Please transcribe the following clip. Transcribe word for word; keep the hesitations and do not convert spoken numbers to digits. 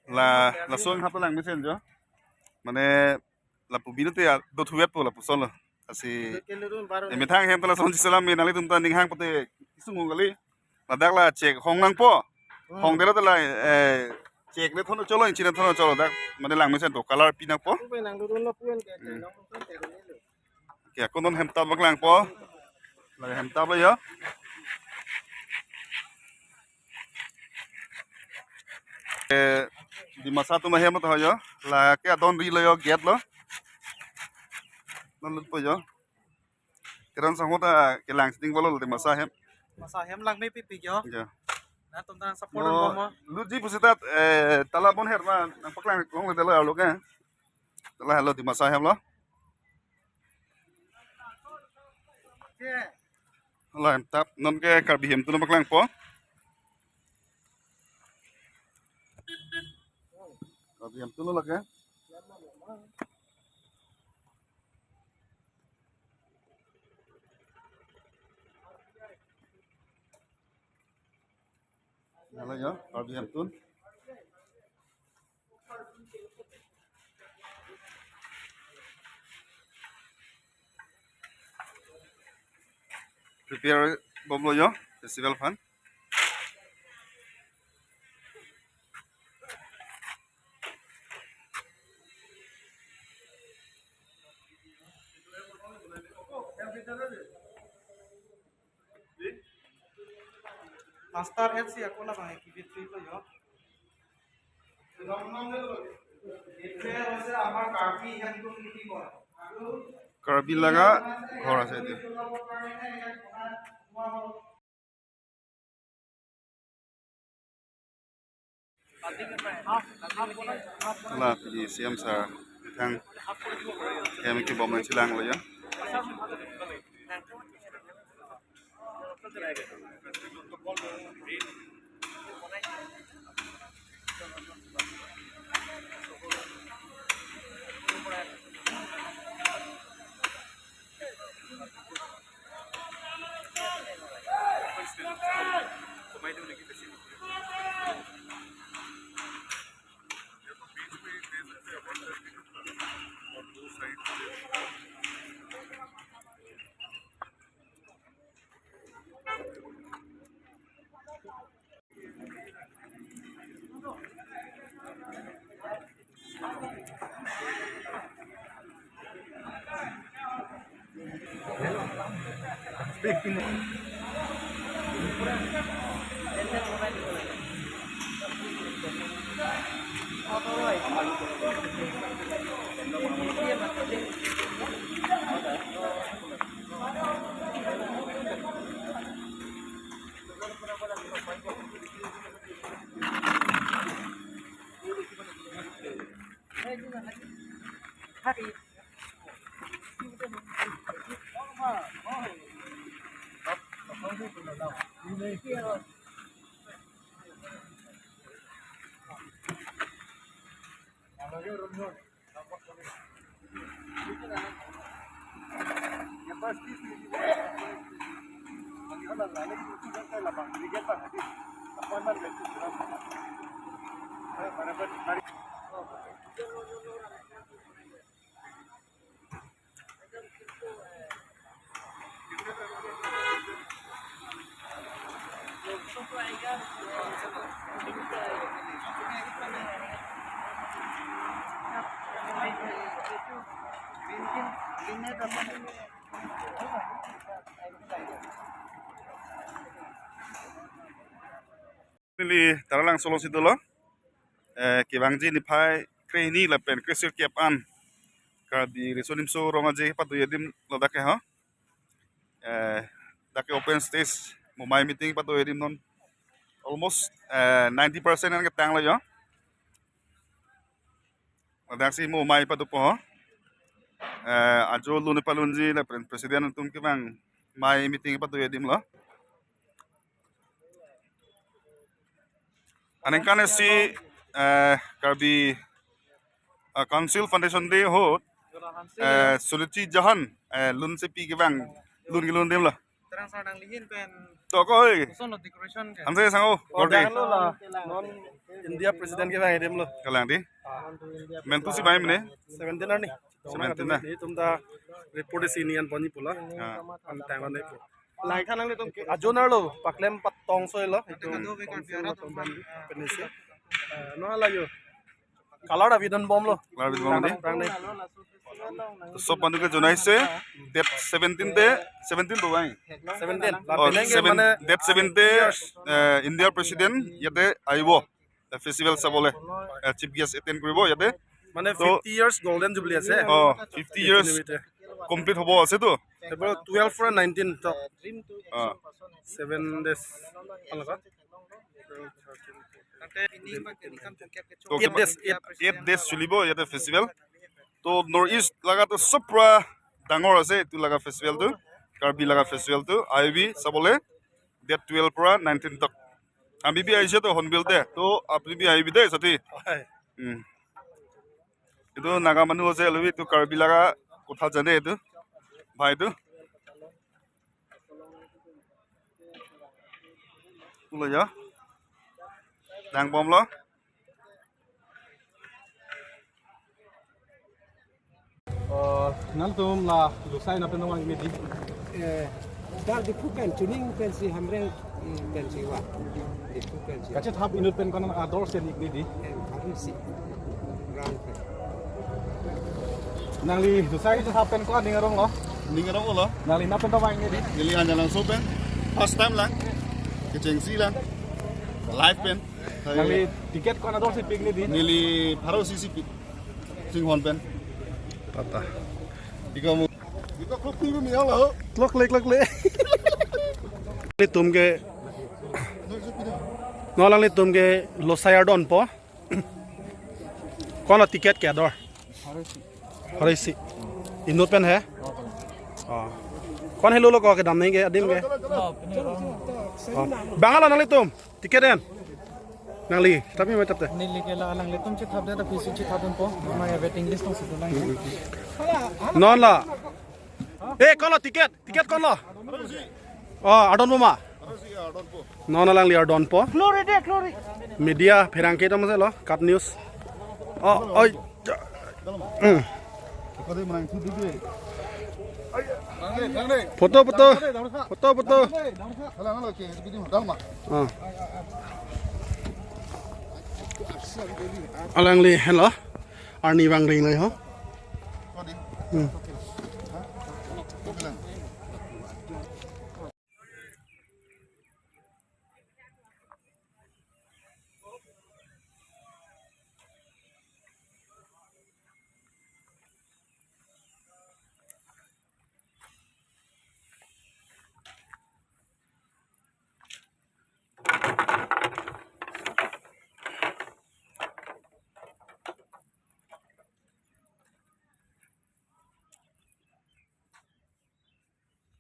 La, lason hap lang mesen jo. Mane lapu bino te ya, do thuet po lapuson lo. Asi, kelurun baru. Emethang hem ta lason si selam me nanglitum ta ning hang pute isung kali. Ladak la chek hong nangpo. Hmm. Hong dera ta la, eh, chek ne thono cholo, inchi ne thono cholo dak. Mane lang mesen to color pi nangpo. Pu pe nang lurun lo puen ke, hmm, nang lurun te lo. Ke akun non hem tap bak langpo. La hem tap lo yo. Eh, Dimasa atum ahem to yo. La ke adon ri lo yo, gate lo. Non lut po yo. Kiran sangho ta kelang sitting bolo Dimasa ahem. Dimasa ahem lang me pipi yo. Ya. Nangtum ta support mo mo. Lutji pusi tat, eh, tala bon her ma nang paklang long le lo alo ke. Tala helo Dimasa ahem lo. La hem tap non ke Karbi hemtun bak langpo. Karbi hemtun lo ke. Helo yo, Karbi hemtun. Prepare bomlo yo, festival aphan. Master F C ako labang ekibit free ko yo. Karbi laga ghor ase etu. La pini C M sir thang hem kebom nangchelang lo ya. Neli Taralangso alongsi dolo. Eh, kevangji niphai krehini lapen kresirkep an Karbi Riso Nimso Rong Aje pado adim lo dak ke ho. Eh, dak ke open stage momai meeting pado adim non almost, eh, ninety percent an ketang lo yo. Ladaksi momai padopo ho. Eh, ajo lun palunji lapen president atum kevang mai meeting pado adim lo. Aningkan isi, eh, Karbi, eh, Council Foundation Day ahut, eh, Suruchi Jahan, eh, lun sepi kevang, lun kelun adim lo. Terang sarang lihin pen To ko hoi. Sono decoration ke. Amse sango. Oh, Gordi. Dah lo la. Non India President ke bang edem lo. Kalang di. Ah. Mentu si bang mene. Seventeen arni. Seventeen na. Netum ta report isi nian poni pula. Ah. An tang an nepo. Lai khan nanglitum ke ajonar lo, paklem patong soi lo. Itu. Penisi. Eh, no la yo. Color abidon bom lo. Color abidon bom di. Tang, tang, tang. To sob manu ke jonai se, date seventeen te, seventeen to bang. Seventeen. Oh, penang ke seven, mane date seven te, eh, India President yate ahibo. Eh, festival sabole. Eh, chief guest attend koribo yate. Mane to fifty years golden jubilee ase. Oh, fifty years complete hobo ase to. April twelve from nineteen to. Ah. Seven days. Alaka. To eight days, eight, eight days cholibo yate festival. To North East laga to sob pra dangor ase etu laga festival to. Karbi laga festival to. Ahibi sabole date twelve pra nineteen tak. Ami bi ahise to Hornbill te. To apni bi ahibi de sati. Hoi. Hmm. Itu Naga manu ase, lalu itu Karbi laga kotha jane itu. Bhai itu. Ulo ya. Dang bom lo. Oh, nangtum la Losai na pen vang ne di. Eh, dak Diphu pen chuning pensi Hamren, eh, pensi wa. Diphu pensi. Kachethap inut pen ko-an ador si nik ne di. Eh, baru si. Rang pen. Nangli Losai kachethap pen ko-an ning arong lo. Ning arong lo. Nangli na pen to vang ne di. Neli Anjalang so pen. First time lang. Kechengsi lang. Live pen. Nangli ticket ko-an ador si pik ne di. Neli pharo isi si pik. Singhon pen. Pata. Ika mo. Ika klok pik mi ala ho. Klok le, klok le. Nanglitum ke. No, nanglitum ke Losai ardonpo. Ko-an lo ticket ke ador? Pharo isi. Inut pen he? Oh. Ko-an helo lo ko kedam nangji ke adim ke? Oh. Bang lo nanglitum. Ticket en. Nangli, tapi mai tap te. Neli ke la nanglitum chethap de ta pisi chethap dunpo. Mai waiting list tong situ lang. Non la. Eh, ko-an lo ticket? Ticket ko-an lo? Oh, ardonpo ma. Non nangli ardonpo. Glory de, glory. Media pherangke tong mase lo, Cut News. Oh, oi. Hmm. Photo, photo. Photo, photo. Ah. Alangli, hello. Arni bang ring lai ho. Hmm.